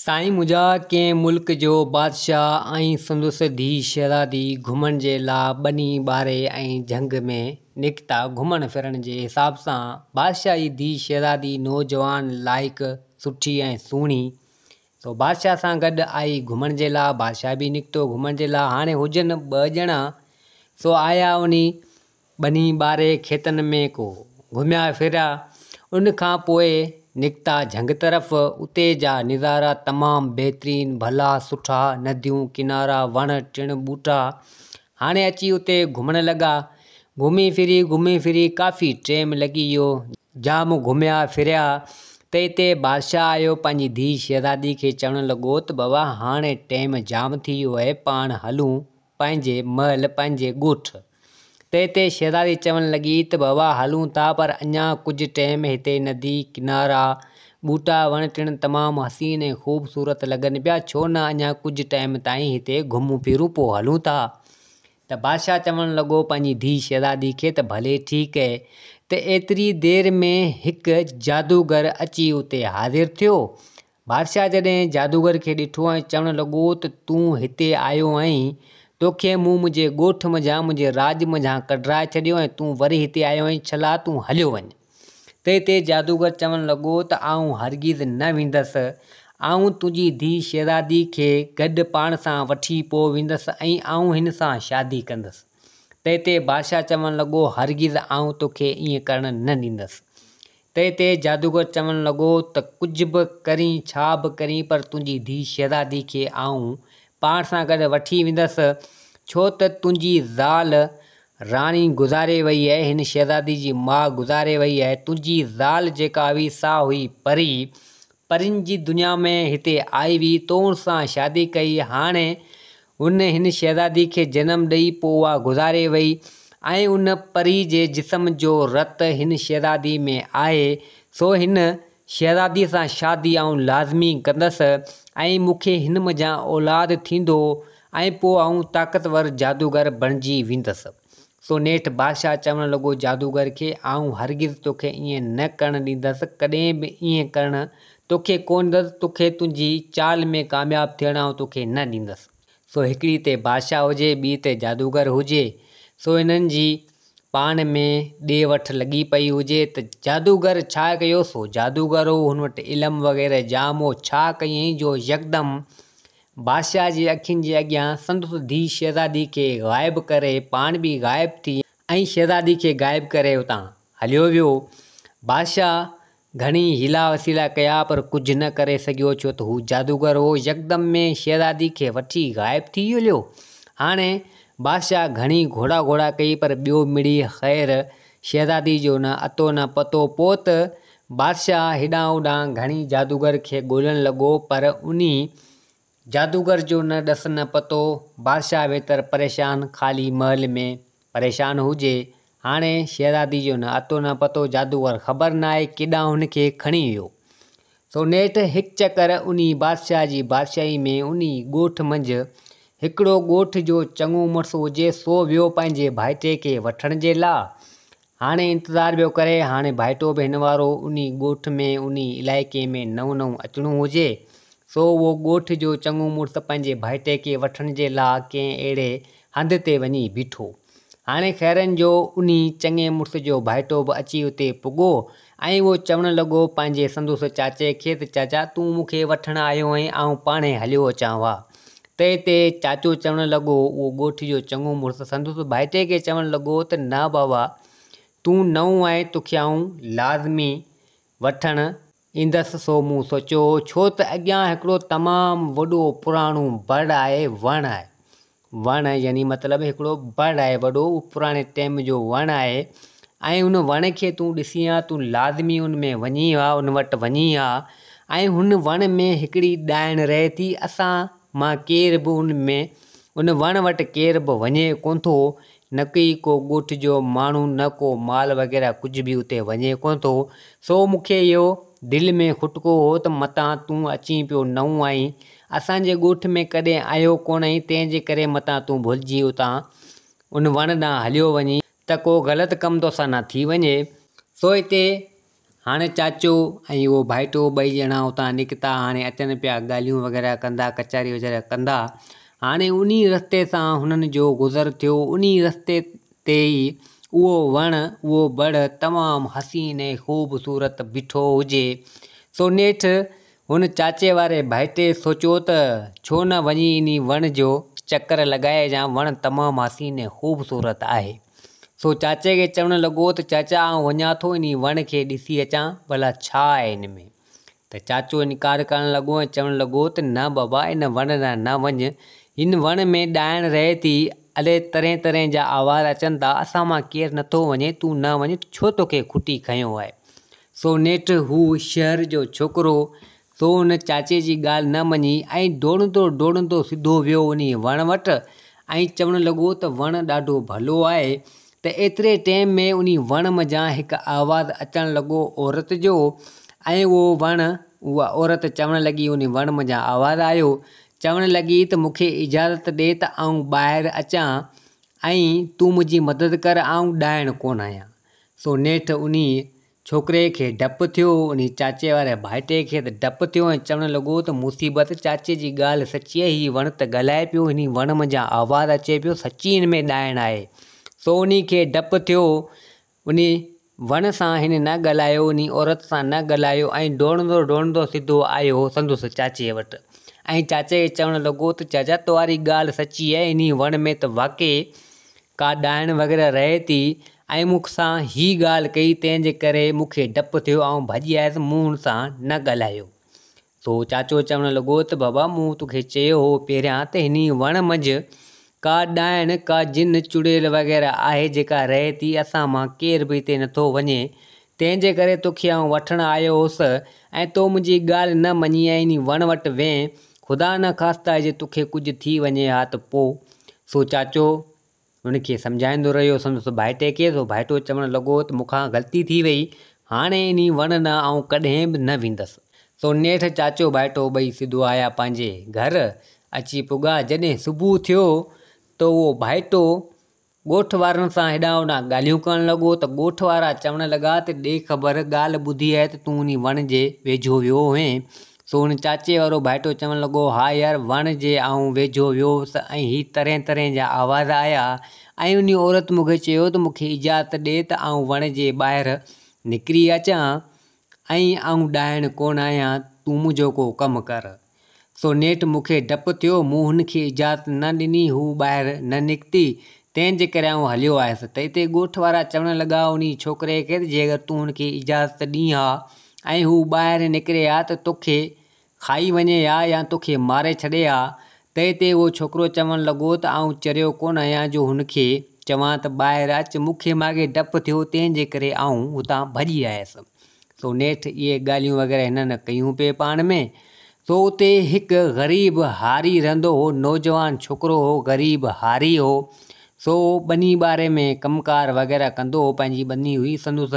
سائين منهنجا ڪنهن ملڪ جو بادشاهه ۽ سندس ڌيء شهزادي گهمڻ جي لا ٻني ٻاري ۽ جهنگ ۾ نڪتا. گهمڻ ڦرڻ جي حساب سان بادشاهه جي ڌيء شهزادي نوجوان لائق سٺي ۽ سهڻي سو بادشاهه سان گڏ آئي گهمڻ جي لا. بادشاهه به نڪتو گهمڻ جي لا. هاڻي هجن ٻه ڄڻا سو آيا انهي ٻني ٻاري کيتن ۾ ڪو گهميا ڦريا. ان کان پوء نڪتا جهنگ طرف. اتي جا نظارا تمام بهترين، ڀلا سٺا، نديون، ڪنارا، وڻ ٽڻ، ٻوٽا. هاڻي اچي اتي گهمڻ لڳا. گهمي ڦري گهمي ڦري ڪافي ٽيم لڳي ويو. جام گهميا ڦريا ته اتي بادشاهه آيو پنهنجي ڌيء شهزادي کي چوڻ لڳو ته بابا هاڻي ٽيم جام ٿي ويو آهي پاڻ هلون پنهنجي محل پنهنجي ڳوٺ. تنهن تي شهزادي چوڻ لڳي ته بابا هلون ٿا پر اڃا ڪجهه ٽيم هتي ندي، ڪنارا، ٻوٽا، وڻ ٽڻ تمام حسين ۽ خوبصورت لڳن پيا ڇو نه اڃا ڪجهه ٽيم تائين هتي گهمون ڦرون پوء هلون ٿا. ته بادشاهه چوڻ لڳو پنهنجي ڌيء شهزادي کي ته ڀلي ٺيڪ اهي. ته ايتري دير ۾ هڪ جادوگر اچي اتي حاضر ٿيو. بادشاهه جڏهن جادوگر کي ڏٺو ۽ چوڻ لڳو ته تون هتي آيو آهين، توکي مون منهنجي ڳوٺ منجهان، منهنجي راڄ منجهان ڪڍرائي ڇڏيو ۽ تون وري هتي آيو آهين، ڇلا تون هليو وڃ. تنهن تي جادوگر چوڻ لڳو ته آئون هرگز نه ويندس، آئون تنهنجي ڌيء شهزادي کي گڏ پاڻ سان وٺي پوء ويندس ۽ آئون هن سان شادي ڪندس. تنهن تي بادشاهه چوڻ لڳو هرگز آئون توکي ائين ڪرڻ نه ڏيندس. تنهن تي جادوگر چوڻ لڳو ته ڪجهه به ڪرين ڇا به ڪرين پر تنهنجي ڌيء شهزادي کي آئون پاڻ سان گڏ وٺي ويندس، ڇو ته تنهنجي زال راڻي گذاري وئي آهي، هن شهزادي جي ماء گذاري وئي آهي، تنهنجي زال جيڪا هئي سا هئي پري، پرين جي دنيا ۾ هتي آئي هئي، تو ان سان شادي ڪئي، هاڻي هن هن شهزادي کي جنم ڏئي پوء اها گذاري وئي ۽ ان پري جي جسم جو رت هن شهزادي ۾ آهي، سو هن شهزادي سان شادي آئون لازمي ڪندس ۽ مون کي هن منجهان اولاد ٿيندو ۽ پوء آئون طاقتور جادوگر بڻجي ويندس. سو نيٺ بادشاهه چوڻ لڳو جادوگر کي، آئون هرگز توکي ائين نه ڪرڻ ڏيندس، ڪڏهن به ائين ڪرڻ توکي ڪونه ڏيندس، توکي تنهنجي چال ۾ ڪامياب ٿيڻ آئون توکي نه ڏيندس. سو هڪڙي تي بادشاهه هجي، ٻي تي جادوگر هجي، سو انهن جي پاڻ ۾ ڏي وٺ لڳي پئي هجي ته جادوگر ڇا ڪيو، سو جادوگر هو، هن وٽ علم وغيره جام هو، ڇا ڪيائين جو يڪدم بادشاهه جي اکين جي اڳيان سندس ڌيء شهزادي کي غائب ڪري پاڻ به غائب ٿي ۽ شهزادي کي غائب ڪري اتان هليو ويو. بادشاهه گهڻي حيلا وسيلا ڪيا پر ڪجهه نه ڪري سگهيو ڇو ته هو جادوگر هو. يڪدم ۾ شهزادي کي وٺي غائب ٿي هليو. هاڻي بادشاهه گهڻي گهوڙا گهوڙا ڪئي پر ٻيو مڙئي خير شهزادي جو نه اتو نه پتو. پوء ته بادشاهه هيڏانهن هوڏانهن گهڻي جادوگر کي ڳولڻ لڳو پر انهي جادوگر جو نه ڏس نه پتو. بادشاهه ويتر پريشان خالي محل ۾ پريشان هجي. هاڻي شهزادي جو نه اتو نه پتو جادوگر خبر ناهي ڪيڏانهن هن کي کڻي ويو. سو نيٺ هڪ چڪر انهي بادشاهه جي بادشاهي ۾ انهي ڳوٺ منجهه هڪڙو ڳوٺ جو چڱو مڙس هجي سو ويو پنهنجي ڀائٽي کي وٺڻ جي لا. هاڻي انتظار پيو ڪري، هاڻي ڀائٽو به هن وارو انهي ڳوٺ ۾ انهي علائقي ۾ نئون نئون اچڻو هجي، سو اهو ڳوٺ جو چڱو مڙس پنهنجي ڀائٽي کي وٺڻ جي لا ڪنهن اهڙي هنڌ تي وڃي بيٺو. هاڻي خيرن جو انهي چڱي مڙس جو ڀائٽو به اچي اتي پڳو ۽ اهو چوڻ لڳو پنهنجي سندس چاچي کي ته چاچا تون مون کي وٺڻ آيو آهين آئون پاڻهي هليو اچان ها. تنهن تي چاچو چوڻ لڳو، اهو ڳوٺ جو چڱو مڙس سندس ڀائٽي کي چوڻ لڳو ته نه بابا، تون نئون آهين توکي آئون لازمي وٺڻ ايندس سو مون سوچيو هو ڇو ته اڳيان هڪڙو تمام وڏو پراڻو بڙ آهي وڻ آهي وڻ يعني مطلب هڪڙو بڙ آهي وڏو اهو پراڻي ٽيم جو وڻ آهي ۽ ان وڻ کي تون ڏسين ها تون لازمي ان ۾ وڃين ها ان وٽ وڃين ها ۽ هن وڻ ۾ هڪڙي ڏائڻ رهي ٿي اسان مان ڪير به ان ۾ ان وڻ وٽ ڪير به وڃي ڪونه ٿو نه ڪي ڪو ڳوٺ جو ماڻهو نه ڪو مال وغيره ڪجهه به اتي وڃي ڪونه ٿو سو مون کي اهو دل ۾ کٽڪو هو ته متان تون اچين پيو نئون آهين اسان جي ڳوٺ ۾ ڪڏهن آيو ڪونه آهين تنهن جي ڪري متان تون ڀلجي اتان ان وڻ ڏانهن هليو وڃين ته ڪو غلط ڪم توسان نه ٿي وڃي. سو هتي هاڻي چاچو ۽ اهو ڀائيٽو ٻئي ڄڻا اتان نڪتا هاڻي اچن پيا ڳالهيون وغيره ڪندا ڪچهري وغيره ڪندا هاڻي انهي رستي سان هنن جو گذر ٿيو انهي رستي تي ئي اهو وڻ اهو بڙ تمام حسين ۽ خوبصورت بيٺو هجي سو نيٺ هن چاچي واري ڀائٽي سوچيو ته ڇو نه وڃي انهي وڻ جو چڪر لڳائي اچان، وڻ تمام حسين ۽ خوبصورت آهي. سو چاچي کي چوڻ لڳو ته چاچا آئون وڃان ٿو انهي وڻ کي ڏسي اچان ڀلا ڇا آهي ان ۾؟ ته چاچو انڪار ڪرڻ لڳو ۽ چوڻ لڳو ته نه بابا ان وڻ ڏانهن نه وڃ، هن وڻ ۾ ڏائڻ رهي ٿي، الئي طرحين طرحين جا آواز اچن ٿا، اسان مان ڪير نٿو وڃي، تون نه وڃ، ڇو توکي کٽي کنيو آهي؟ سو نيٺ هو شهر جو ڇوڪرو سو ان چاچي جي ڳالهه نه مڃي ۽ ڊوڙندو ڊوڙندو سڌو ويو انهي وڻ وٽ ۽ چوڻ لڳو ته وڻ ڏاڍو ڀلو آهي ته ايتري ٽيم ۾ انهي وڻ منجهان هڪ آواز اچڻ لڳو عورت جو ۽ اهو وڻ اها عورت چوڻ لڳي انهي وڻ منجهان آواز آيو چوڻ لڳي ته مون کي اجازت ڏي ته آئون ٻاهر اچان ۽ تون منهنجي مدد ڪر آئون ڏائڻ ڪونه آهيان. سو نيٺ انهيء ڇوڪري کي ڊپ ٿيو، انهيء چاچي واري ڀائٽي کي ته ڊپ ٿيو ۽ چوڻ لڳو ته مصيبت، چاچي جي ڳالهه سچي آهي، هي وڻ ته ڳالهائي پيو، انهيء وڻ منجهان آواز اچي پيو، سچي هن ۾ ڏائڻ آهي. سو انهيء کي ڊپ ٿيو، انهيء وڻ سان هن نه ڳالهايو، انهيء عورت سان نه ڳالهايو ۽ ڊوڙندو ڊوڙندو سڌو آيو سندس چاچي وٽ ۽ چاچي کي چوڻ لڳو ته چاچا توهاري ڳالهه سچي آهي، انهيء وڻ ۾ ته واقعي ڪا ڏائڻ وغيره رهي ٿي ۽ مون سان هي ڳالهه ڪئي تنهن جي ڪري مون کي ڊپ ٿيو آئون ڀڄي آيس مون هن سان نه ڳالهايو. سو چاچو چوڻ لڳو ته بابا مون توکي چيو هو پهريان ته هني وڻ منجهه ڪا ڏائڻ ڪا جن چڙيل وغيره آهي جيڪا رهي ٿي اسان مان ڪير به هتي نٿو وڃي تنهن جي ڪري توکي آئون وٺڻ آيو هوس ۽ تو منهنجي ڳالهه نه مڃي ۽ انهي وڻ وٽ وئين خدا نخواسته جي توکي ڪجهه ٿي وڃي ها ته پو؟ سو چاچو هن کي سمجهائيندو رهيو، سندس ڀائٽي کي، سو ڀائٽو چوڻ لڳو ته مون کان غلطي ٿي وئي، هاڻي انهي وڻ ڏانهن آئون ڪڏهن به نه ويندس. سو نيٺ چاچو ڀائٽو ٻئي سڌو آيا پنهنجي گهر اچي پڳا، جڏهن صبح ٿيو ته اهو ڀائٽو ڳوٺ وارن سان هيڏانهن هوڏانهن ڳالهيون ڪرڻ لڳو ته ڳوٺ وارا چوڻ لڳا ته ڏي خبر ڳالهه ٻڌي آهي ته تون انهي وڻ جي ويجهو ويو هئين سو ان چاچي وارو ڀائٽو چوڻ لڳو ها يار وڻ جي آئون ويجهو ويو هوس ۽ هي طرحين طرحين جا آواز آيا ۽ انهي عورت مون کي چيو ته مون کي اجازت ڏي ته آئون وڻ جي ٻاهر نڪري اچان ۽ آئون ڏائڻ ڪونه آهيان تون منهنجو ڪو ڪم ڪر. سو نيٺ مون کي ڊپ ٿيو، مون هن کي اجازت نه ڏني، هوء ٻاهر نه نڪتي، تنهن جي ڪري آئون هليو آيس. ته اتي ڳوٺ وارا چوڻ لڳا انهي ڇوڪري کي ته جي اگر تون هن کي اجازت ڏين ها ۽ هو ٻاهر نڪري ها ته توکي کائي وڃي ها يا توکي ماري ڇڏي ها. ته اتي اهو ڇوڪرو چوڻ لڳو ته آئون چريو ڪونه آهيان جو هن کي چوان ته ٻاهر اچ، مون کي ماڳهين ڊپ ٿيو، تنهن جي ڪري آئون هتان ڀڄي آيس. سو نيٺ اهي ڳالهيون وغيره هنن ڪيون پئي پاڻ ۾. سو اتي هڪ غريب هاري رهندو هو. نوجوان ڇوڪرو هو، غريب هاري هو. سو ٻني ٻاري ۾ ڪم ڪار وغيره ڪندو هو. پنهنجي ٻني هئي سندس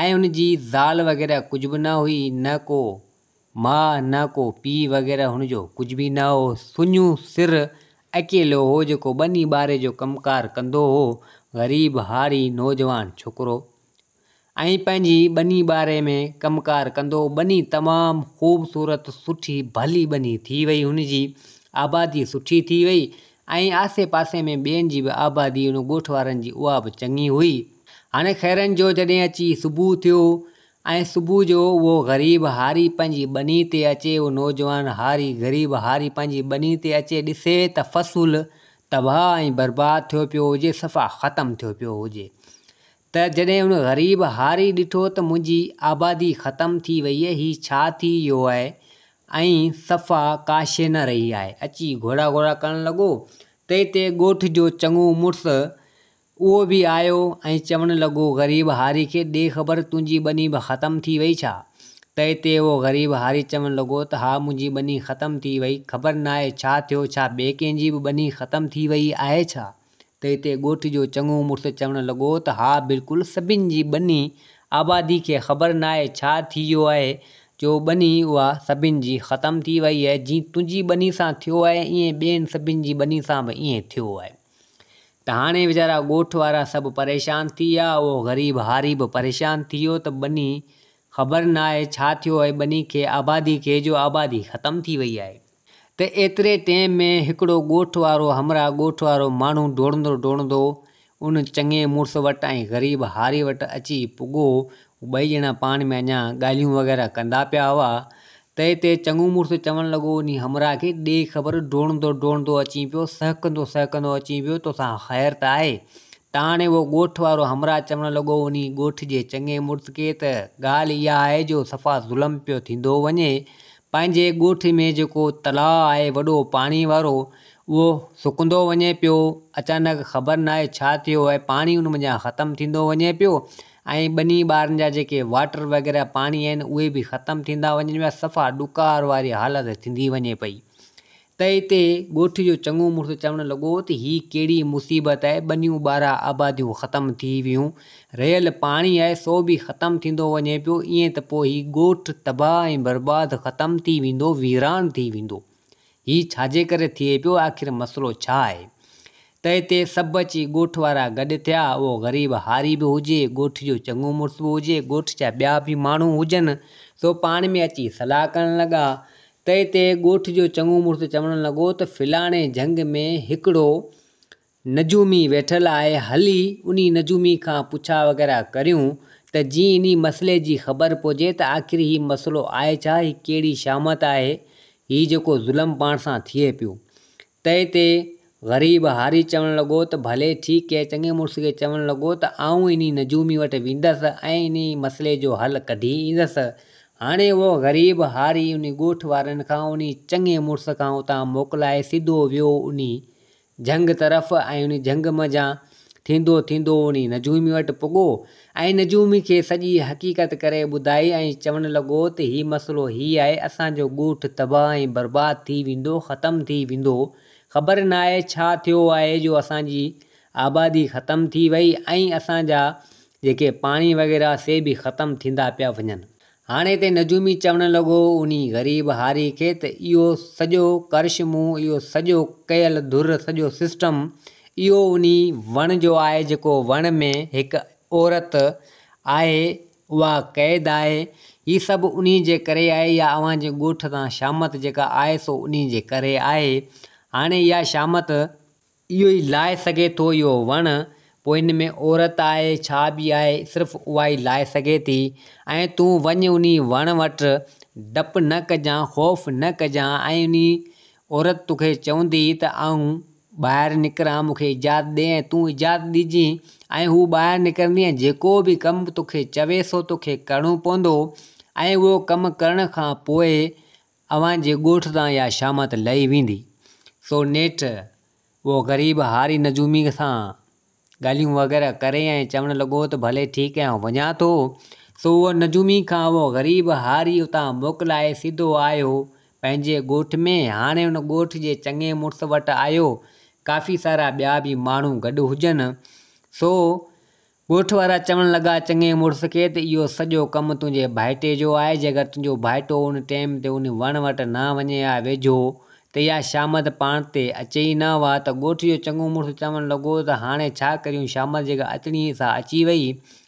۽ هن جي زال وغيره ڪجهه به نه هئي. نه ڪو ماء نه ڪو پيء وغيره هن جو ڪجهه به نه هو. سڃو سر اڪيلو هو جيڪو ٻني ٻاري جو ڪم ڪار ڪندو هو. غريب هاري نوجوان ڇوڪرو. ۽ پنهنجي ٻني ٻاري ۾ ڪم ڪار ڪندو. ٻني تمام خوبصورت سٺي ڀلي ٻني ٿي وئي. هن جي آبادي سٺي ٿي وئي ۽ آسي پاسي ۾ ٻين جي به آبادي ان ڳوٺ وارن جي اها به چڱي هئي. هاڻي خيرن جو جڏهن اچي صبح ٿيو ۽ صبح جو اهو غريب هاري پنهنجي ٻني تي اچي اهو نوجوان هاري غريب هاري پنهنجي ٻني تي اچي ڏسي ته فصل تباهه ۽ برباد ٿيو پيو هجي صفا ختم ٿيو پيو هجي. ته جڏهن ان غريب هاري ڏٺو ته منهنجي آبادي ختم ٿي ويئي، هي ڇا ٿي ويو آهي ۽ صفا ڪا شيء نه رهي آهي، اچي گهوڙا گهوڙا ڪرڻ لڳو. تنهن تي ڳوٺ جو چڱو مڙس اهو به آيو ۽ چوڻ لڳو غريب هاري کي ڏي خبر تنهنجي ٻني به ختم ٿي وئي ڇا؟ تنهن تي اهو غريب هاري چوڻ لڳو ته ها منهنجي ٻني ختم ٿي وئي، خبر ناهي ڇا ٿيو، ڇا ٻئي ڪنهن جي به ٻني ختم ٿي وئي آهي ڇا؟ ته اتي ڳوٺ جو چڱو مڙس چوڻ لڳو ته ها بلڪل سڀن جي ٻني آبادي کي خبر ناهي ڇا ٿي ويو آهي جو ٻني اها سڀن جي ختم ٿي وئي آهي جيئن تنهنجي ٻني سان ٿيو آهي ائين ٻين سڀن جي ٻني سان به ائين ٿيو آهي ته هاڻي ويچارا ڳوٺ وارا سڀ پريشان ٿي ويا اهو غريب هاري به پريشان ٿي ويو ته ٻني خبر ناهي ڇا ٿيو آهي ٻني کي آبادي کي جو آبادي ختم ٿي وئي آهي. ته ايتري ٽيم ۾ هڪڙو ڳوٺ وارو همراهه ڳوٺ وارو ماڻهو ڊوڙندو ڊوڙندو ان چڱي مڙس وٽ ۽ غريب هاري وٽ اچي پڳو. هو ٻئي ڄڻا پاڻ ۾ اڃا ڳالهيون وغيره ڪندا پيا هئا ته اتي چڱو مڙس چوڻ لڳو انهي همراهه کي ڏي خبر ڊوڙندو ڊوڙندو اچين پيو سهڪندو سهڪندو اچين پيو توسان خير ته آهي؟ ته هاڻي اهو ڳوٺ وارو همراهه چوڻ لڳو انهي ڳوٺ جي چڱي مڙس کي ته ڳالهه اها آهي جو صفا ظلم پيو ٿيندو وڃي. پنهنجي ڳوٺ ۾ جيڪو تلاء آهي وڏو پاڻي وارو اهو سڪندو وڃي پيو. اچانڪ خبر ناهي ڇا ٿيو آهي پاڻي ان منجهان ختم ٿيندو وڃي پيو ۽ ٻني ٻارن جا جيڪي واٽر وغيره پاڻي آهن اهي به ختم ٿيندا وڃن پيا صفا ڏڪار واري حالت ٿيندي وڃي پئي. ته اتي ڳوٺ جو چڱو مڙس چوڻ لڳو ته هي ڪهڙي مصيبت آهي، ٻنيون ٻارا آباديون ختم ٿي ويون، رهيل پاڻي آهي سو به ختم ٿيندو وڃي پيو، ائين ته پوء هي ڳوٺ تباهه ۽ برباد ختم ٿي ويندو، ويران ٿي ويندو. هي ڇاجي ڪري ٿئي پيو، آخر مسئلو ڇا آهي؟ ته اتي سڀ اچي ڳوٺ وارا گڏ ٿيا، اهو غريب هاري به هجي، ڳوٺ جو چڱو مڙس به هجي، ڳوٺ جا ٻيا به ماڻهو هجن، سو پاڻ ۾ اچي صلاح ڪرڻ لڳا تنهن تي ڳوٺ جو چڱو مڙس چوڻ لڳو ته فلاڻي جهنگ ۾ هڪڙو نجومي ويٺل آهي، هلي انهي نجومي کان پڇا وغيره ڪريون ته جيئن انهي مسئلي جي خبر پوجي ته آخر هي مسئلو آهي ڇا، هي ڪهڙي شامت آهي، هي جيڪو ظلم پاڻ سان ٿئي پيو. تنهن تي غريب هاري چوڻ لڳو ته ڀلي ٺيڪ اهي چڱي مڙس کي چوڻ لڳو ته آئون انهي نجومي وٽ ويندس ۽ انهي مسئلي جو حل ڪڍي ايندس. هاڻي اهو غريب هاري انهي ڳوٺ وارن کان انهي چڱي مڙس کان اتان موڪلائي سڌو ويو انهي جهنگ طرف ۽ انهي جهنگ منجهان ٿيندو ٿيندو انهي نجومي وٽ پڳو ۽ نجومي کي سڄي حقيقت ڪري ٻڌائي ۽ چوڻ لڳو ته هي مسئلو هي آهي اسان جو ڳوٺ تباهه ۽ برباد ٿي ويندو ختم ٿي ويندو خبر ناهي ڇا ٿيو آهي جو اسان جي آبادي ختم ٿي وئي ۽ اسان جا جيڪي پاڻي وغيره سي به ختم ٿيندا پيا وڃن. هاڻي هتي نجومي چوڻ لڳو انهي غريب هاري کي ته اهو سڄو ڪرشمو، اهو سڄو ڪيل ڌر، سڄو سسٽم اهو انهي وڻ جو آهي جيڪو وڻ ۾ هڪ عورت آهي اها قيد آهي، هي سڀ انهي جي ڪري آهي يا اوهان جي ڳوٺ تان شامت جيڪا آهي سو انهي جي ڪري آهي. هاڻي اها شامت. اهو ئي لاهي سگهي ٿو اهو وڻ، پوء ان ۾ عورت آهي ڇا به آهي صرف اها ئي لاهي سگهي ٿي ۽ تون وڃ انهي وڻ وٽ ڊپ نه ڪجان خوف نه ڪجان ۽ انهي عورت توکي چوندي ته آئون ٻاهر نڪران مون کي اجازت ڏي ۽ تون اجازت ڏجين ۽ هو ٻاهر نڪرندي ۽ جيڪو به ڪم توکي چوي سو توکي ڪرڻو پوندو ۽ اهو ڪم ڪرڻ کان پوء اوهان جي ڳوٺ تان اها شامت لهي ويندي. سو نيٺ اهو غريب هاري نجوميء سان ڳالهيون وغيره ڪري ۽ چوڻ لڳو ته ڀلي ٺيڪ آهي آئون وڃان ٿو. سو اهو نجومي کان اهو غريب هاري اتان موڪلائي سڌو آيو پنهنجي ڳوٺ ۾. هاڻي ان ڳوٺ جي چڱي مڙس وٽ آيو. ڪافي سارا ٻيا به ماڻهو گڏ هجن. سو ڳوٺ وارا چوڻ لڳا چڱي مڙس کي ته اهو سڄو ڪم تنهنجي ڀائٽي جو آهي، جيڪر تنهنجو ڀائٽو ان ٽيم تي ان وڻ وٽ نه وڃي ها ويجهو ته اها شامت پاڻ تي اچي ئي نه ها ته ڳوٺ جو چڱو مڙس چوڻ لڳو ته هاڻي ڇا ڪريون شامت جيڪا اچڻي هئي سا اچي وئي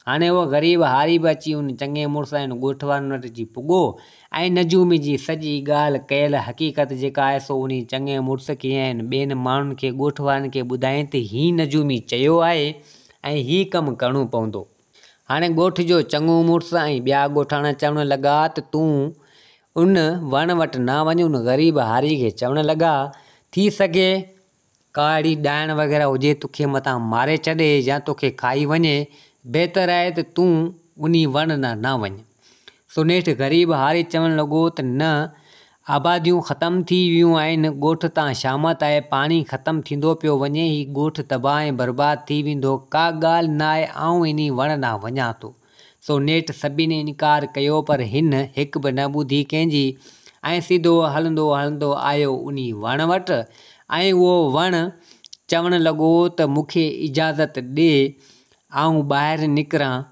هاڻي اهو غريب هاري به اچي ان چڱي مڙس ۽ ان ڳوٺ وارن وٽ اچي پڳو ۽ نجومي جي سڄي ڳالهه ڪيل حقيقت جيڪا آهي سو انهي چڱي مڙس کي ۽ ان ٻين ماڻهن کي ڳوٺ وارن کي ٻڌايائين ته هي نجومي چيو آهي ۽ هي ڪم ڪرڻو پوندو. هاڻي ڳوٺ جو چڱو مڙس ۽ ٻيا ڳوٺاڻا چوڻ لڳا ته تون ان وڻ وٽ نه وڃ. ان غريب هاري کي چوڻ لڳا، ٿي سگهي ڪا اهڙي ڏائڻ وغيره هجي توکي متان ماري ڇڏي يا توکي کائي وڃي، بهتر آهي ته تون انهي وڻ ڏانهن نه وڃ. سو نيٺ غريب هاري چوڻ لڳو ته نه آباديون ختم ٿي ويون آهن، ڳوٺ تان شامت آهي، پاڻي ختم ٿيندو پيو وڃي، هي ڳوٺ تباهه ۽ برباد ٿي ويندو، ڪا ڳالهه ناهي آئون انهي وڻ ڏانهن وڃان ٿو. سو نيٺ سڀني انڪار ڪيو پر هن هڪ به نه ٻڌي ڪنهن جي ۽ سڌو هلندو هلندو آيو انهي وڻ وٽ ۽ اهو وڻ چوڻ لڳو ته مون کي اجازت ڏي آئون ٻاهر نڪران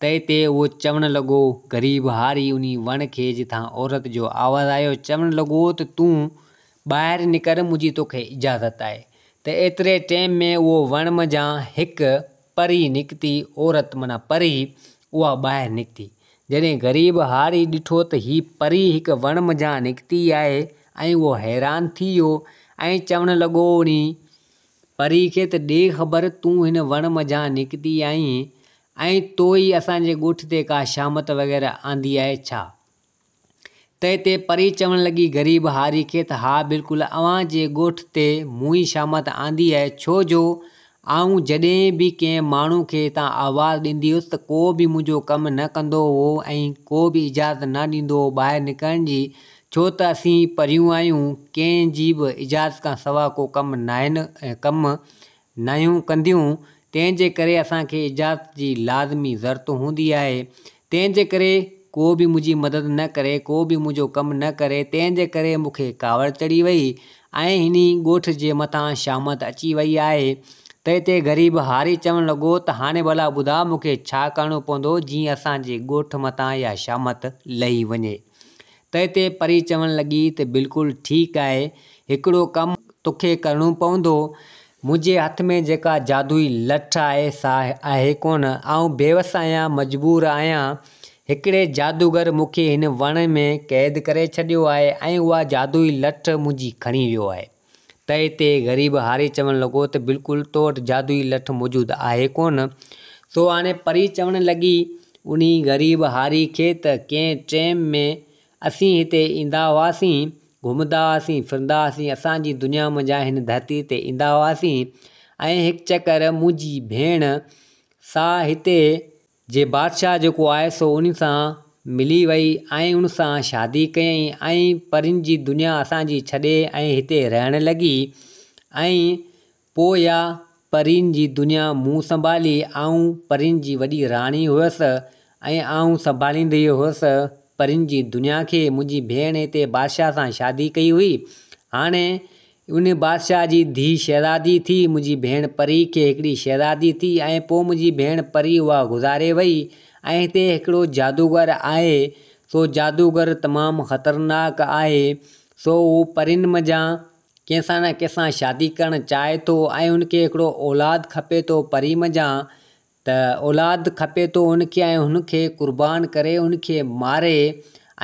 تنهن تي اهو چوڻ لڳو، غريب هاري انهي وڻ کي جتان عورت جو آواز آيو، چوڻ لڳو ته تون ٻاهر نڪر منهنجي توکي اجازت آهي. ته ايتري ٽيم ۾ اهو وڻ منجهان هڪ پري نڪتي، عورت معنيٰ پري، اها ٻاهر نڪتي. جڏهن غريب هاري ڏٺو ته هي پري هڪ وڻ منجهان نڪتي آهي ۽ اهو حيران ٿي ويو ۽ چوڻ لڳو انهي پري کي ته ڏي خبر تون هن وڻ منجهان نڪتي آهين ۽ تو ئي اسان جي ڳوٺ تي ڪا شامت وغيره آندي آهي ڇا؟ تنهن تي پري چوڻ لڳي غريب هاري کي ته ها بلڪل اوهان جي ڳوٺ تي مون ئي شامت آندي آهي ڇو جو آئون جڏهن به ڪنهن ماڻهو کي هتان آواز ڏيندي هيس ته ڪو به منهنجو ڪم نه ڪندو هو ۽ ڪو به اجازت نه ڏيندو هو ٻاهر نڪرڻ جي ڇو ته اسين پريون آهيون ڪنهن جي به اجازت کان سوا ڪو ڪم ناهن ڪم ناهيون ڪنديون تنهن جي ڪري اسان کي اجازت جي لازمي ضرورت هوندي آهي تنهن جي ڪري ڪو به منهنجي مدد نه ڪري ڪو به منهنجو ڪم نه ڪري تنهن جي ڪري مون کي ڪاوڙ چڙهي وئي ۽ هني ڳوٺ جي مٿان شامت اچي وئي آهي. تنهن تي غريب هاري چوڻ لڳو ته هاڻي ڀلا ٻڌاء مون کي ڇا ڪرڻو پوندو جيئن اسان جي ڳوٺ مٿان اها شامت لهي وڃي. تنهن تي پري چوڻ لڳي ته بلڪل ٺيڪ آهي، هڪڙو ڪم توکي ڪرڻو پوندو، منهنجي هٿ ۾ جيڪا جادوئي لٺ آهي سا آهي ڪونه، آئون بيوس آهيان، مجبور آهيان، هڪڙي جادوگر مون کي هن وڻ ۾ قيد ڪري ڇڏيو آهي ۽ اها جادوئي لٺ منهنجي کڻي ويو آهي. تنهن تي غريب هاري چوڻ لڳو ته بلڪل تو وٽ جادوئي لٺ موجود آهي ڪونه. سو هاڻي پري چوڻ لڳي انهي غريب هاري کي ته ڪنهن ٽيم ۾ اسين هتي ايندا هئاسين، گهمندا هئاسين، ڦرندا هئاسين، اسان جي دنيا منجهان هن ڌرتي تي ايندا هئاسين ۽ هڪ چڪر منهنجي ڀيڻ سا هتي جي بادشاهه جيڪو آهي سو ان سان ملي وئي ۽ ان سان شادي ڪيائين ۽ پرين جي دنيا اسان جي ڇڏي ۽ هتي رهڻ لڳي ۽ پوء اها پرين جي دنيا مون سنڀالي آئون پرين جي وڏي راڻي هيس ۽ آئون سنڀاليندي هيس پرين جي دنيا کي منهنجي ڀيڻ هتي بادشاهه سان شادي ڪئي هئي هاڻي ان بادشاهه جي ڌيء شهزادي ٿي. منهنجي ڀيڻ پري کي هڪڙي شهزادي ٿي ۽ پوء منهنجي ڀيڻ پري اها گذاري وئي ۽ هتي هڪڙو جادوگر آهي سو جادوگر تمام خطرناڪ آهي سو هو پرين منجهان ڪنهن سان نه ڪنهن سان شادي ڪرڻ چاهي ٿو ۽ ان کي هڪڙو اولاد کپي ٿو پري منجهان ته اولاد کپي ٿو ان کي ۽ هن کي قربان ڪري ان کي ماري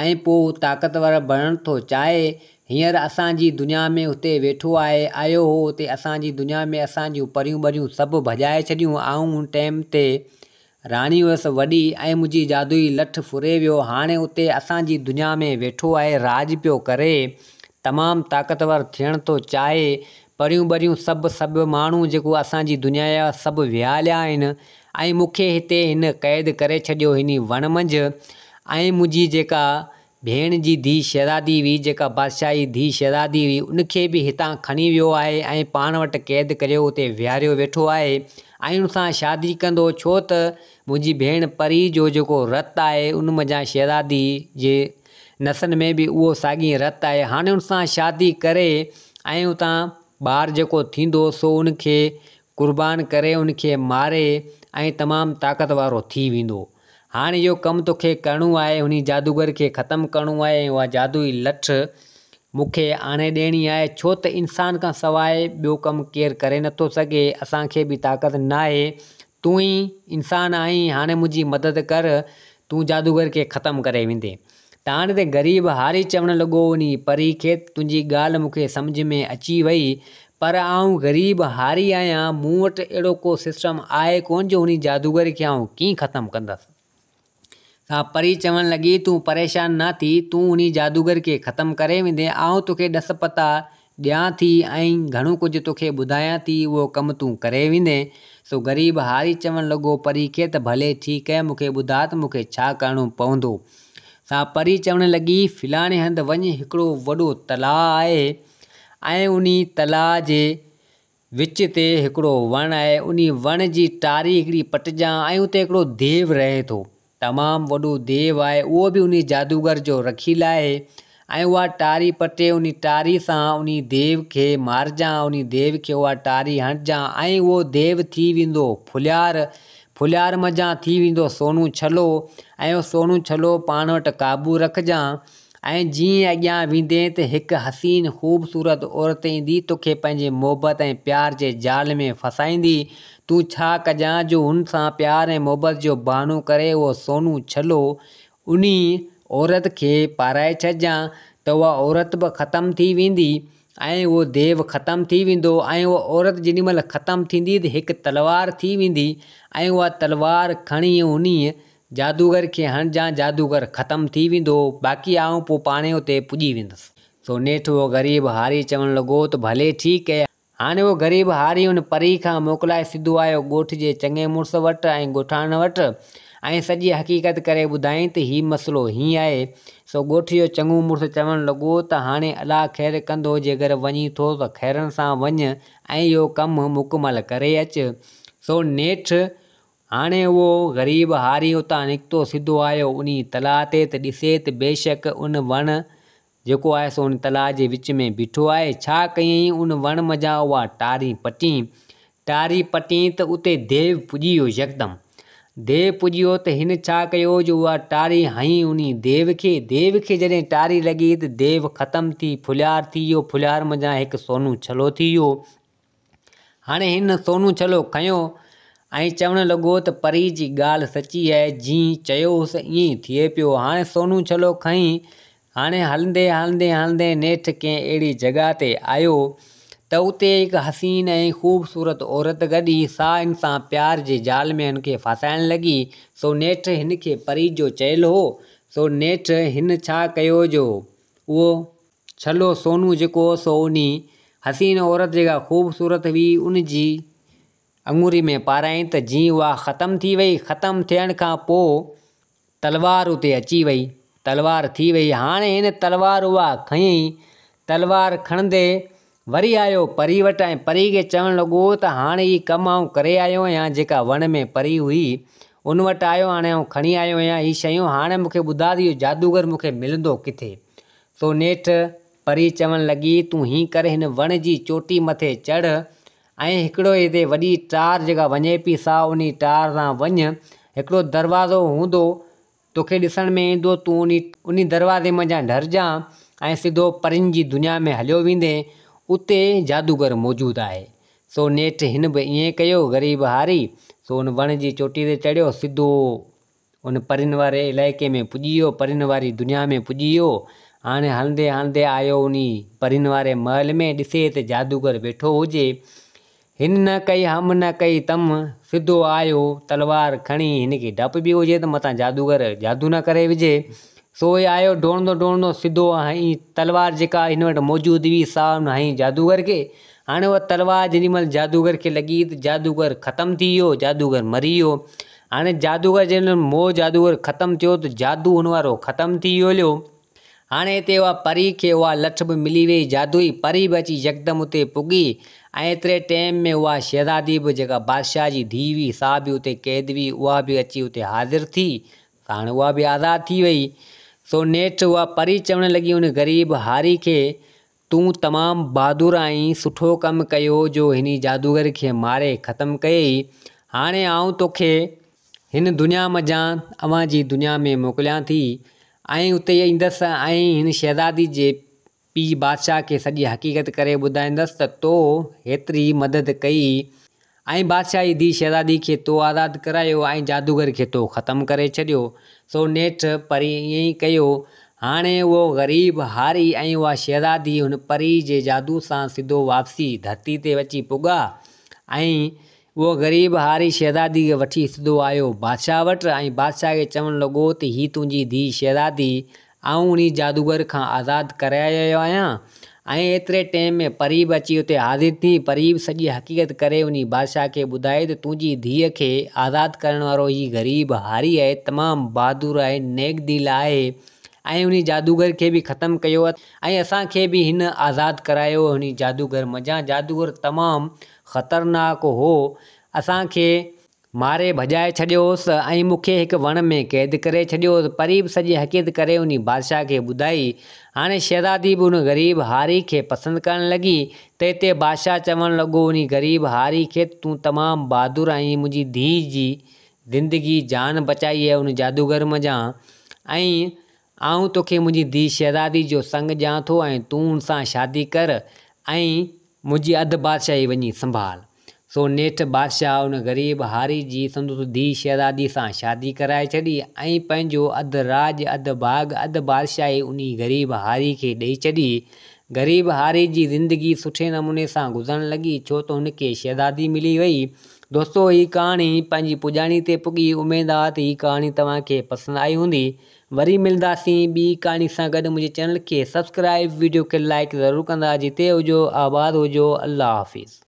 ۽ پوء هو طاقتور بڻڻ ٿو چاهي. هينئر اسان جي دنيا ۾ هتي ويٺو آهي. آيو هو هتي اسان جي دنيا ۾ اسان جون پريون ٻريون سڀ ڀڄائي ڇڏيون. آئون ان ٽيم تي راڻي هيس وڏي ۽ منهنجي جادوئي لٺ ڦري ويو. هاڻي اتي اسان جي دنيا ۾ ويٺو آهي راڄ پيو ڪري. تمام طاقتور ٿيڻ ٿو چاهي. پريون ٻريون سڀ سڀ ماڻهو جيڪو اسان جي دنيا جا سڀ ويا هليا آهن ۽ مون کي هتي هن قيد ڪري ڇڏيو هني وڻ منجهه ۽ منهنجي جيڪا ڀيڻ جي ڌيء شهزادي هئي جيڪا بادشاهه جي ڌيء شهزادي هئي ان کي به هتان کڻي ويو آهي ۽ پاڻ وٽ قيد ڪريو اتي ويهاريو ويٺو آهي ۽ ان سان شادي ڪندو ڇو ته منهنجي ڀيڻ پري جو جيڪو رت آهي ان منجهان شهزادي جي نسن ۾ به اهو ساڳي رت آهي. هاڻي ان سان شادي ڪري ۽ اتان ٻار جيڪو ٿيندو سو ان کي قربان ڪري ان کي ماري ۽ تمام طاقت وارو ٿي ويندو. هاڻي اهو ڪم توکي ڪرڻو آهي انهي جادوگر کي ختم ڪرڻو آهي ۽ اها جادوئي لٺ مون کي آڻي ڏيڻي آهي ڇو ته انسان کان سواء ٻيو ڪم ڪير ڪري نٿو سگهي اسان کي به طاقت ناهي تون ئي انسان آهين هاڻي منهنجي مدد ڪر تون جادوگر کي ختم ڪري ويندين. تاڻ تي غريب هاري چوڻ لڳو انهي پري کي تنهنجي ڳالهه مون کي سمجهه ۾ اچي وئي پر آئون غريب هاري آهيان مون وٽ اهڙو ڪو سسٽم آهي ڪونه جو انهي جادوگر کي آئون ڪيئن ختم ڪندس. سا پري چوڻ لڳي تون پريشان نه ٿي تون انهي جادوگر کي ختم ڪري ويندين آئون توکي ڏس پتا ڏيان ٿي ۽ گهڻو ڪجهه توکي ٻڌايان ٿي، اهو ڪم تون ڪري ويندين. سو غريب هاري چوڻ لڳو پري کي ته ڀلي ٺيڪ آهي، مون کي ٻڌاء ته مون کي ڇا ڪرڻو پوندو. سا پري چوڻ لڳي، فلاڻي هنڌ وڃ، هڪڙو وڏو تلاء آهي ۽ انهي تلاء جي وچ تي هڪڙو وڻ آهي، انهي وڻ جي ٽاري هڪڙي پٽجان ۽ اتي هڪڙو ديو رهي ٿو. تمام وڏو ديو آهي، اهو به انهي جادوگر جو رکيل آهي ۽ اها ٽاري پٽي انهي ٽاري سان انهي ديو کي مارجان، انهي ديو کي اها ٽاري هڻجان ۽ اهو ديو ٿي ويندو ڦليار، ڦليار منجهان ٿي ويندو سونو ڇلو ۽ اهو سونو ڇلو پاڻ وٽ قابو رکجان ۽ جيئن اڳيان ويندين ته هڪ حسين خوبصورت عورت ايندي توکي پنهنجي محبت ۽ پيار جي جال ۾ ڦاسائيندي، تون ڇا ڪجان جو هن سان پيار ۽ محبت جو بهانو ڪري اهو سونو ڇلو انهي عورت کي پارائي ڇڏجان ته اها عورت به ختم ٿي ويندي ۽ اهو ديو ختم ٿي ويندو ۽ اها عورت جيڏي مهل ختم ٿيندي ته هڪ تلوار ٿي ويندي ۽ اها تلوار کڻي انهي جادوگر کي هڻجان جادوگر ختم ٿي ويندو باقي آئون پوء پاڻهي اتي پڄي ويندس. سو نيٺ اهو غريب هاري چوڻ لڳو ته ڀلي ٺيڪ اهي. هاڻي اهو غريب هاري ان پريء کان موڪلائي سڌو آيو ڳوٺ جي چڱي مڙس وٽ ۽ ڳوٺاڻن وٽ ۽ سڄي حقيقت ڪري ٻڌائين ته هي مسئلو هيئن آهي. سو ڳوٺ جو چڱو مڙس چوڻ لڳو ته هاڻي الله خير ڪندو جيڪر وڃين ٿو ته خيرن سان وڃ ۽ اهو ڪم مڪمل ڪري اچ. سو نيٺ هاڻي اهو غريب هاري اتان نڪتو سڌو آيو انهي تلاء تي ته ڏسي ته بيشڪ ان وڻ جيڪو آهي سو ان تلاء جي وچ ۾ بيٺو آهي. ڇا ڪيائين ان وڻ منجهان اها ٽاري پٽين. ٽاري پٽين ته اتي ديو پڄي ويو يڪدم. ديو پڄي ويو ته هن ڇا ڪيو جو اها ٽاري هنئي انهي ديو کي. ديو کي جڏهن ٽاري لڳي ته ديو ختم ٿي ڦليار ٿي ويو. ڦليار منجهان هڪ سونو ڇلو ٿي ويو. هاڻي هن سونو ڇلو کنيو ۽ چوڻ لڳو ته پري جي ڳالهه سچي آهي، جيئن چيو هوس ائين ئي ٿئي پيو. هاڻي سونو ڇلو کڻي هاڻي هلندي هلندي هلندي نيٺ ڪنهن اهڙي جڳهه تي آيو ته اتي هڪ حسين ۽ خوبصورت عورت گڏي، سا هن سان پيار جي جال ۾ هن کي ڦاسائڻ لڳي. سو نيٺ هن کي پري جو چيل هو، سو نيٺ هن ڇا ڪيو جو اهو ڇلو سونو جيڪو هو سو انهي حسين عورت جيڪا خوبصورت هئي ان جي اڱوري ۾ پارايائين ته جيئن اها ختم ٿي وئي. ختم ٿيڻ کان پوء تلوار اتي اچي وئي. تلوار ٿي وئي. هاڻي هن تلوار اها کنئي. تلوار کڻندي وري آيو پري وٽ ۽ پري کي چوڻ لڳو ته هاڻي هي ڪم آئون ڪري آيو آهيان جيڪا وڻ ۾ پري هئي ان وٽ آيو هاڻي آئون کڻي آيو آهيان هي شيون هاڻي مون کي ٻڌاء ته اهو جادوگر مون کي ملندو ڪٿي؟ سو نيٺ پري چوڻ لڳي، تون هين ڪر هن وڻ جي چوٽي مٿي چڙهه ۽ هڪڙو هتي وڏي ٽار جيڪا وڃي پئي سا انهي ٽار سان وڃ، هڪڙو دروازو هوندو توکي ڏسڻ ۾ ايندو، تون انهي انهي دروازي منجهان ڍرجان ۽ سڌو پرين جي دنيا ۾ هليو ويندين، اتي جادوگر موجود آهي. سو نيٺ هن به ائين ڪيو، غريب هاري، سو ان وڻ جي چوٽي تي چڙهيو، سڌو ان پرين واري علائقي ۾ پڄي ويو، پرين واري دنيا ۾ پڄي ويو. هاڻي هلندي هلندي آيو انهي پرين واري محل ۾، ڏسي ته جادوگر ويٺو هجي. هن نه ڪئي هم نه ڪئي تم، سڌو آيو تلوار کڻي، هن کي ڊپ به هجي ته متان جادوگر جادو نه ڪري وجهي. سو هي آيو ڊوڙندو ڊوڙندو سڌو هنئي تلوار جيڪا هن وٽ موجود هئي سا هن هنئي جادوگر کي. هاڻي اها تلوار جيڏي مهل جادوگر کي لڳي ته جادوگر ختم ٿي ويو، جادوگر مري ويو. هاڻي جادوگر جنهن مهل مئو جادوگر ختم ٿيو ته جادو هن وارو ختم ٿي ويو هليو. هاڻي هتي اها پري کي اها لٺ به ملي ويئي جادوئي پري به اچي يڪدم اتي پڳي ۽ ايتري ٽيم ۾ اها شهزادي به جيڪا بادشاهه جي ڌيء هئي سا به اتي قيد هئي اها به اچي اتي حاضر ٿي هاڻي اها به آزاد ٿي ويئي. سو نيٺ اها پري چوڻ لڳي ان غريب هاري کي تون تمام بهادر آهين، سٺو ڪم ڪيو جو هني جادوگر کي ماري ختم ڪيئي. هاڻي آئون توکي هن دنيا منجهان اوهان جي دنيا ۾ موڪليان ٿي ۽ اتي ايندس ۽ هن شهزادي جي پيء بادشاهه کي سڄي حقيقت ڪري ٻڌائيندس ته تو هيتري مدد ڪئي ۽ بادشاهه جي ڌيء شهزادي کي تو آزاد ڪرايو ۽ جادوگر کي تو ختم ڪري ڇڏيو. سو نيٺ پريء ائين ئي ڪيو. هاڻي اهو غريب هاري ۽ اها شهزادي هن پريء جي جادو سان سڌو واپسي ڌرتي تي اچي پڳا ۽ اهو غريب هاري شهزادي کي وٺي سڌو آيو بادشاهه وٽ ۽ بادشاهه کي چوڻ لڳو ته هي تنهنجي ڌيء شهزادي آئون انهي جادوگر کان آزاد ڪرائي آيو آهيان ۽ ايتري ٽيم ۾ پري به اچي اتي حاضر ٿي. پري به سڄي حقيقت ڪري انهي بادشاهه کي ٻڌائي ته تنهنجي ڌيء کي آزاد ڪرڻ وارو هي غريب هاري آهي، تمام بهادر آهي، نيڪ دل آهي ۽ انهي جادوگر کي به ختم ڪيو ۽ اسان کي به هن آزاد ڪرايو انهي جادوگر منجهان جادوگر تمام خطرناڪ هو اسان کي ماري ڀڄائي ڇڏيو هوس ۽ مون کي هڪ وڻ ۾ قيد ڪري ڇڏيو هوس. پري به سڄي حقيقت ڪري انهي بادشاهه کي ٻڌائي. هاڻي شهزادي به ان غريب هاري کي پسند ڪرڻ لڳي. ته اتي بادشاهه چوڻ لڳو انهي غريب هاري کي ته تون تمام بهادر آهين منهنجي ڌيء جي زندگي جان بچائي آهي ان جادوگر منجهان ۽ آئون توکي منهنجي ڌيء شهزادي جو سڱ ڏيان ٿو ۽ تون ان سان شادي ڪر ۽ منهنجي اڌ بادشاهي وڃي سنڀال. سو نيٺ بادشاهه ان غريب هاري جي سندس ڌيء شهزادي سان شادي ڪرائي ڇڏي ۽ پنهنجو اڌ راڄ، اڌ ڀاڳ، اڌ بادشاهي انهي غريب هاري کي ڏئي ڇڏي. غريب هاري جي زندگي سٺي نموني سان گذرڻ لڳي ڇو ته هن کي شهزادي ملي وئي. دوستو هي ڪهاڻي پنهنجي پڄاڻي تي پڳي اميد آ ته هي ڪهاڻي توهان کي پسند آئي هوندي. وري ملنداسين ٻي ڪهاڻي سان گڏ منهنجي چينل کي سبسڪرائب ويڊيو کي لائيڪ ضرور ڪندا جتي هجو آباد هجو الله حافظ.